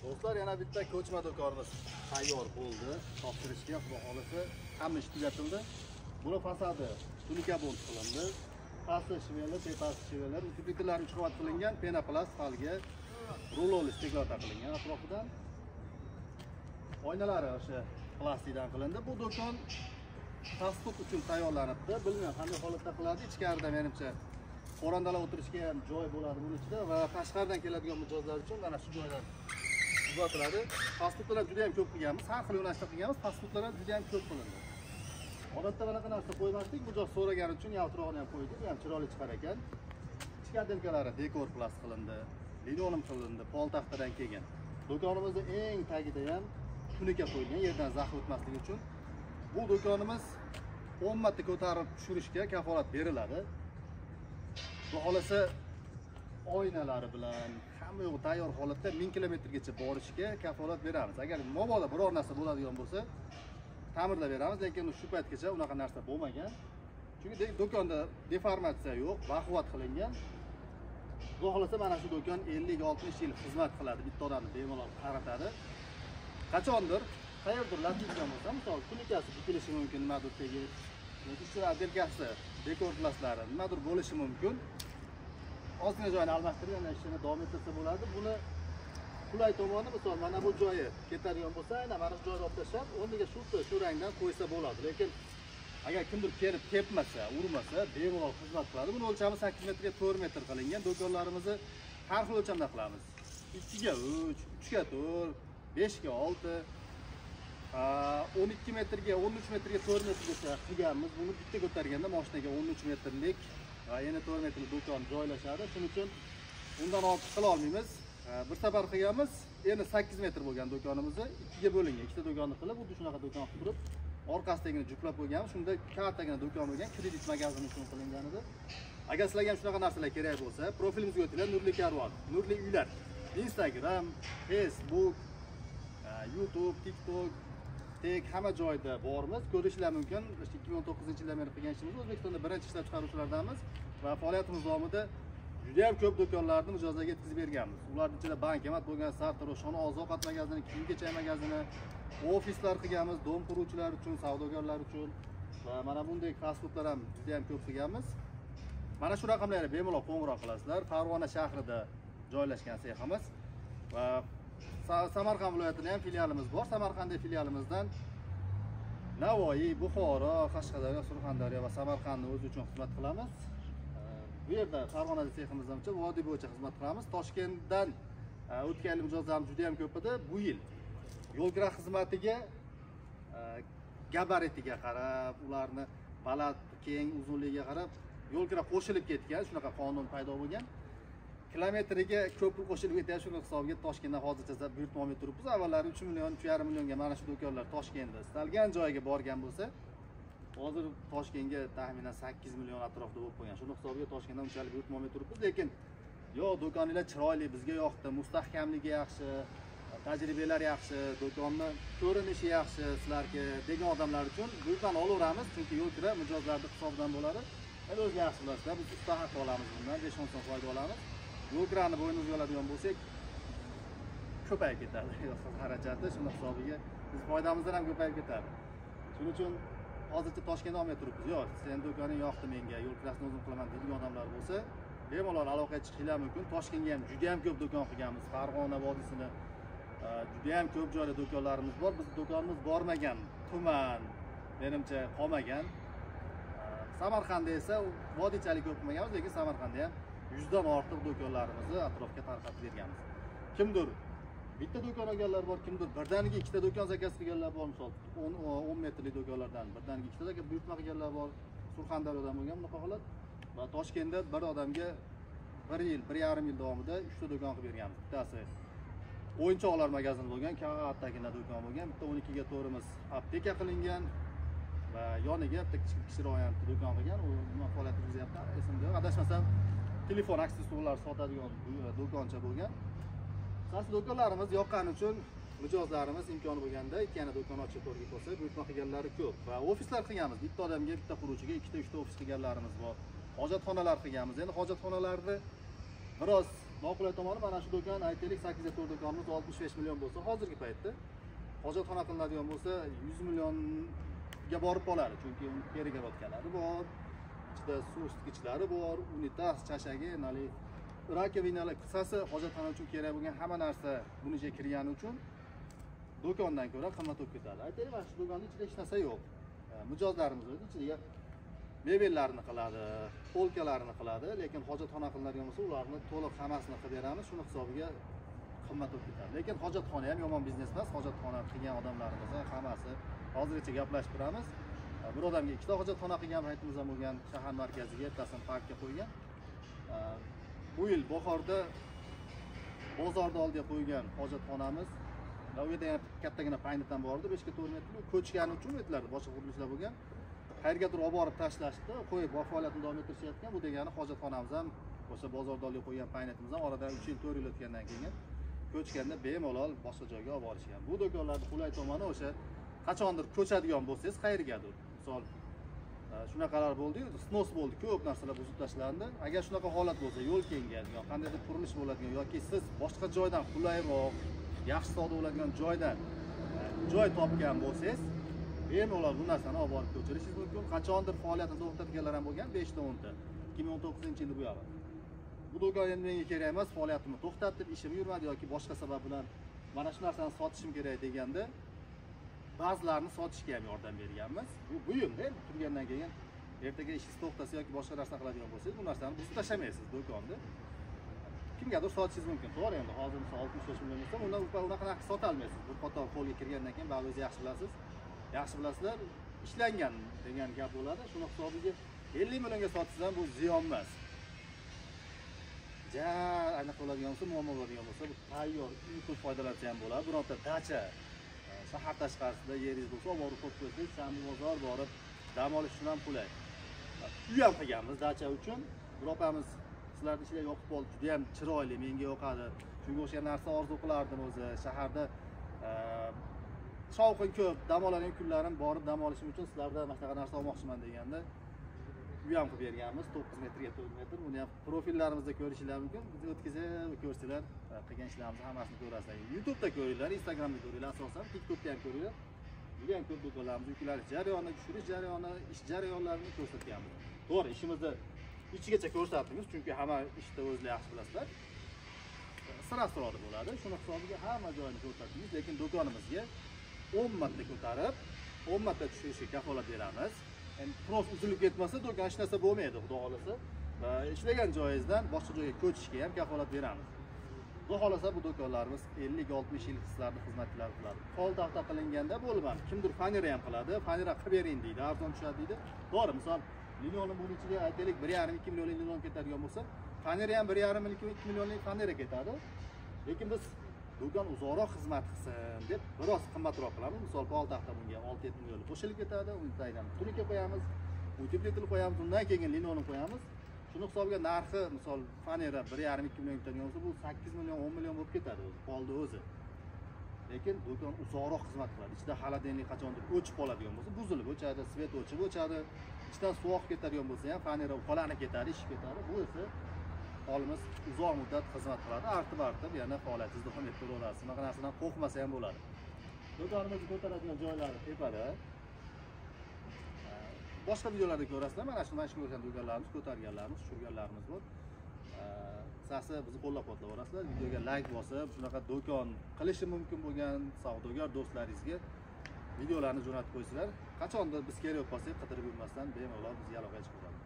Do'stlar, yana bitta ko'chma do'konimiz tayyor bo'ldi. Topshirishga Xudo xolasa hamma ish tugatildi. Buni fasadi tunika bond qilindi. Pasti shveller, tepasi shveller, utepitellar 3 qavat qilingan, penoplast halga ruloli steklota qilingan atrofidan. Oynalari o'sha plastikdan qilindi. Bu do'kon fast food uchun tayyorlanibdi. Bilmayman qanday holatda qiladi. Ichkarida menimcha xo'randalar o'tirishga ham joy bo'ladi buning ichida va tashqaridan keladigan mijozlar uchun mana shu joydan uzatiladi. Fast foodlar juda ham ko'p qilganmiz, har xil yo'nalishda qilganmiz. Fast foodlar ham juda ham ko'p qilindi. Odatda bunaqa narsa qo'ymasdik, mijoz so'ragani uchun yaltirog'ini ham qo'ydik, bu ham chiroyli chiqar ekan. Ichki отделкалari dekor plast qilindi, linoleum qilindi, pol taxtadan kelgan. Do'konimizning eng tagida ham tunika qo'yilgan, yerdan zax o'tmasligi uchun. Bu do'konimiz 10 marta ko'tarib tushirishga kafolat beriladi. Bu xolasa oynalari bilan hamma yo'q tayyor holatda 1000 kilometrgacha borishga kafolat beramiz. Agar mabodo biror narsa bo'ladigan bo'lsa, ta'mirlab beramiz, lekin shu paytgacha unaqa narsa bo'lmagan. Chunki do'konda deformatsiya yo'q, baquvvat qilingan. Xudo xolasa mana shu do'kon 50-60 yil xizmat qiladi, bitta odamni bemalol qaratadi. Qachondir qayerdir latiydigan bo'lsa, misol tunikasi bukilishi mumkin, nimadir tegi, yoki shu отделкasi, dekor plastlari nimadir bo'lishi mumkin. Ozgina joyini almashtirib, yana ishini davom ettirsa bo'ladi. Buni qulay tomoni, misol mana bu joyi ketadigan bo'lsa, aynan mana shu joyni olib tashlab, o'rniga shu rangdan qo'ysa bo'ladi. Lekin agar kimdir kelib tepmasa, urmasa, bemalol xizmat qiladi. Buni o'lchami 8 metrga 4 metr qilingan. Do'konlarimizni har xil o'lchamda qilamiz. 2ga 3, 3ga 4, 5ga 6, 12 metrga 13 metrga 4 metrgacha qilganmiz. Buni bitta ko'targanda mashinaga 13 metrlik va yana 4 metrlik do'kon joylashadi. Shuning uchun undan ortiq qila olmaymiz. Bir safar qilganmiz, endi 8 metr bo'lgan do'konimizni 2ga bo'lingan, ikkita do'konni qilib, xuddi shunaqa do'kon qilib turib, orqasidagini juplab qo'yganmiz. Shunda kattagina do'kon bo'lgan, kredit magazini uchun qilingan edi. Agar sizlarga ham shunaqa narsalar kerak bo'lsa, profilimizga o'tinglar, Nurli Karvon, Nurli Uylar, Instagram, Facebook, YouTube, TikTok, tek hamma joyda bormiz. Ko'rishlar mumkin. 2019-yildan beri qilgan ishimiz, O'zbekistonda birinchi ishlab chiqaruvchilardanmiz va faoliyatimiz davomida juda ham ko'p do'konlarni mijozlarga yetkazib berganmiz. Ularning ichida bankomat bo'lgan, sartaroshxona, oziq-ovqat magazini, kiyim-kechak magazini, ofislar qilganmiz, dom quruvchilar uchun, savdogarlar uchun va mana bunday fast foodlar ham juda ham ko'p qilganmiz. Mana shu raqamlarga bemalol qo'ng'iroq qilasizlar. Farg'ona shahrida joylashgan seximiz va Samarqand viloyatida ham filialimiz bor. Samarqanddagi filialimizdan Navoiy, Buxoro, Qashqadaryo, Surxondaryo va Samarqandni o'zi uchun xizmat qilamiz. Bu yerda Farg'onada seximizdan vodiy bo'yicha xizmat qilamiz. Toshkentdan o'tgan yil mijozlarimiz juda ham ko'p edi. Bu yil yo'l kira xizmatiga gabaritiga qarab, ularni baland, keng, uzunligiga qarab yo'l kira qo'shilib ketgan, shunaqa qonun paydo bo'lgan. Kilometriga ko'p pul qo'shilib ketgan, shuni hisobiga Toshkentdan hozircha buyurtma olmay turibmiz. Avvallari 3 million, 3,5 millionga mana shu do'konlar Toshkentda istalgan joyga borgan bo'lsa, hozir Toshkentga taxminan 8 million atrofida bo'lib qo'ygan. Shuni hisobiga Toshkentdan unchalik buyurtma olmay turibmiz, lekin yo'q, do'koninglar chiroyli, bizga yoqdi, mustahkamligi yaxshi, tajribalar yaxshi, do'konni ko'rinishi yaxshi sizlarga degan odamlar uchun buyurtmani olaveramiz, chunki yo'l kira mijozlarning hisobidan bo'ladi. Endi o'zi yaxshi bilasizlar, biz usta haqi olamiz bundan, 5-10 so'm foyda olamiz. Yo'l kirani bo'ynimizga oladigan bo'lsak, ko'payib ketadi xarajati, shuni hisobiga biz foydamizdan ham ko'payib ketadi. Shuning uchun hozircha Toshkentda olmay turibmiz. Yo'q, sen do'koning yoqdi menga, yo'l kirasini o'zim qilaman deydigan odamlar bo'lsa, bemalol aloqaga chiqishinglar mumkin. Toshkentga ham juda ham ko'p do'kon qilganmiz. Farg'ona vodiysini juda ham ko'p joyda do'konlarimiz bor. Biz do'konimiz bormagan tuman menimcha qolmagan. Samarqandda esa vodiychalik ko'p qilmaganmiz, lekin Samarqandda ham 100 dan ortiq do'konlarimizni atrofga tarqatib berganmiz. Kimdir bitta do'kon olganlar bor, kimdir birdaniga ikkita do'kon zakaz qilganlar bor, misol 10 metrli do'konlardan birdaniga ikkita zakaz buyurtma qilganlar bor. Surxondaryodan bo'lgan bunaqa holat va Toshkentda bir odamga 1 yil, 1,5 yil davomida 3 ta do'kon qilib berganmiz. Bittasi o'yinchoqlar magazini bo'lgan, kattagina do'kon bo'lgan, bitta 12 ga to'rimiz apteka qilingan va yoniga bitta kichikroq ham do'kon qilgan. U nima faoliyat yurgizyapti, esimda yo'q. Adashmasam telefon aksessuarlar sotadigan do'koncha bo'lgan. Sas do'konlarimiz yoqqani uchun mijozlarimiz imkoni bo'lganda ikkana do'kon ochib to'g'ri bo'lsa, buyurtma qilganlari ko'p va ofislar qilganmiz. Bitta odamga, bitta quruvchiga ikkita, uchta ofis qilganlarimiz bor. Hojatxonalar qilganmiz. Endi hojatxonalarni biroz Noqulay tomoni mana shu do'kon, aytaylik 8 ga 4 do'konimiz 65 million bo'lsa, hozirgi paytda hojatxona qilinadigan bo'lsa 100 millionga borib qoladi, chunki uni перегородка lari bor, ichida suv isitgichlari bor, unitaz, chashagi, haligi раковина lar, qisqasi hojatxona uchun kerak bo'lgan hamma narsa buni ichiga kirgani uchun do'kondan ko'ra qimmat bo'lib ketadi. Aytaylik, mana shu do'konni ichida hech narsa yo'q. Mijozlarimiz o'zi ichiga mebellarni qiladi, полка larni qiladi, lekin hojatxona qilinadigan bo'lsa, ularni to'liq hammasini qilib beramiz, shuni hisobiga qimmat bo'lib ketadi. Lekin hojatxona ham yomon biznes emas, hojatxona qilgan odamlarimiz hammasi hozirgacha gaplashib turamiz. Bir odamga ikkita hojatxona qilgan paytimiz ham bo'lgan, shahar markaziga, ertasini parkka qo'ygan. Bu yil bahorda bozorda oldiga qo'ygan hojatxonamiz va u yerda ham kattagina paynet ham bor edi, 5 ga 4 metrli, ko'chgani uchun u yerlarda boshqa qurilishlar bo'lgan. Qayergadir olib borib tashlashdi, qo'yib faoliyatini davom ettirishayotgan. Bu degani hojatxonamiz ham, o'sha bozorda oldiga qo'ygan paynetimiz ham oradan 3 yil, 4 yil o'tgandan keyin ko'chganda bemalol boshqa joyga olib borishgan. Bu do'konlarning qulay tomoni o'sha qachondir ko'chadigan bo'lsangiz qayergadir, misol shunaqalar bo'ldi-yu, снос bo'ldi, ko'p narsalar buzib tashlandi. Agar shunaqa holat bo'lsa, yo'l kengayadigan, qandaydir qurilish bo'ladigan yoki siz boshqa joydan qulayroq, yaxshi savdo bo'ladigan joydan joy topgan bo'lsangiz, bemalol bu narsani olib borib ko'chirishingiz mumkin. Qachondir faoliyatini to'xtatganlar ham bo'lgan, 5 ta 10 ta. 2019-yilda bu yog'i. Bu do'kon endi menga kerak emas, faoliyatimni to'xtatdim, ishim yurmadi yoki boshqa sabab bilan mana shu narsani sotishim kerak deganda ba'zilarini sotishga ham yordam berganmiz. Bu buyumda endi turgandan keyin ertaga ishingiz to'xtasa yoki boshqa narsa qiladigan bo'lsangiz, bu narsani buzib tashlamaysiz do'konni. Kimgadir sotishingiz mumkin. To'g'ri, endi hozir misol 65 million bo'lsa, undan unaqa narx sota olmaysiz. Bir qator qo'lga kirgandan keyin ba'zi o'zi yaxshi bilasiz. Yaxshi bilasizlar, ishlangan degan gap bo'ladi. Shuni hisobiga 50 millionga sotsangiz ham bu ziyon emas. Ja, anaqa bo'ladigan bo'lsa, muammo bo'ladigan bo'lsa, bu tayyor uy qilib foydalansa ham bo'ladi. Bironta dacha shahar tashqarisida yeringiz bo'lsa, olib borib qo'yib qo'ysangiz, shanba bozor borib dam olish uchun ham qulay. Uy ham qilganmiz dacha uchun. Bir opamiz sizlarni ishlar yoqib qoldi, juda ham chiroyli, menga yoqadi. Shunga o'xshagan narsa orzu qilardim o'zi. Shaharda shovqin ko'p, dam oladigan kunlarim borib dam olishim uchun sizlardan mana shunaqa narsa olmoqchiman deganda uy ham qilib berganmiz, 9 metrga 4 metr. Buni ham profillarimizda ko'rishinglar mumkin. Bizni o'tkazib ko'rsanglar, qilgan ishlarimizni hammasini ko'rasizlar. YouTube'da ko'ringlar, Instagramda ko'ringlar, asosan TikTokda ham ko'ringlar. Juda ham ko'p do'konlarimiz yuklanish jarayoni, tushirish jarayoni, ish jarayonlarini ko'rsatganmiz. To'g'ri, ishimizni ichigacha ko'rsatdingiz, chunki hamma ishda o'zinglar yaxshi bilasizlar. Sir asrori bo'ladi. Shuni hisobiga hamma joyini ko'rsatdingiz, lekin do'konimizga 10 marta ko'tarib, 10 marta tushirishga kafolat beramiz. Endi tros uzilib ketmasa do'kon hech narsa bo'lmaydi, xudo xohlasa. Va ishlagan joyingizdan boshqa joyga ko'chishga ham kafolat beramiz. Xudo xohlasa bu do'konlarimiz 50-60 yil sizlarni xizmatlar qiladi. Pol taxta qilinganda bo'lmadi. Kimdir fanera ham qiladi, fanera qilib bering deydi, arzon tushadi deydi. To'g'ri, misol linyoni buni ichiga aytaylik 1,5-2 millionlik linyon ketadigan bo'lsa, fanera ham 1,5-2 millionlik fanera ketadi. Lekin biz do'kon uzoqroq xizmat qilsin deb biroz qimmatroq qilamiz. Misol pol taxta bunga 6-7 millionlik qo'shilib ketadi, uni tagidan tunuka qo'yamiz, утеплитель qo'yamiz, undan keyin linoni qo'yamiz. Shuni hisobiga narxi misol fanera 1,5-2 million ketadigan bo'lsa, bu 8 million, 10 million bo'lib ketadi o'zi, polni o'zi. Lekin do'kon uzoqroq xizmat qiladi. Ichida холодильник qachondir o'chib qoladigan bo'lsa, buzilib o'chadi, свет o'chib o'chadi. Ichidan suv oqib ketadigan bo'lsa ham fanera uqalanib ketadi, ishib ketadi. Bu esa polimiz uzoq muddat xizmat qiladi. Artib-artib yana faoliyatingizni davom ettiraverasiz. Bunaqa narsadan qo'rqmasa ham bo'ladi. Do'konimizni ko'taradigan joylari tepada. Boshqa videolarda ko'rasizlar, mana shu ko'rgan do'konlarimiz, ko'targanlarimiz, tushirganlarimiz bor. Qisqasi bizni qo'llab-quvvatlab borasizlar. Videoga like bosib, shunaqa do'kon qilishi mumkin bo'lgan savdogar do'stlaringizga videolarni jo'natib qo'ysanglar, qachondir biz kerak bo'lib qolsak, qidirib yurmasdan bemalol bizga aloqaga chiqib.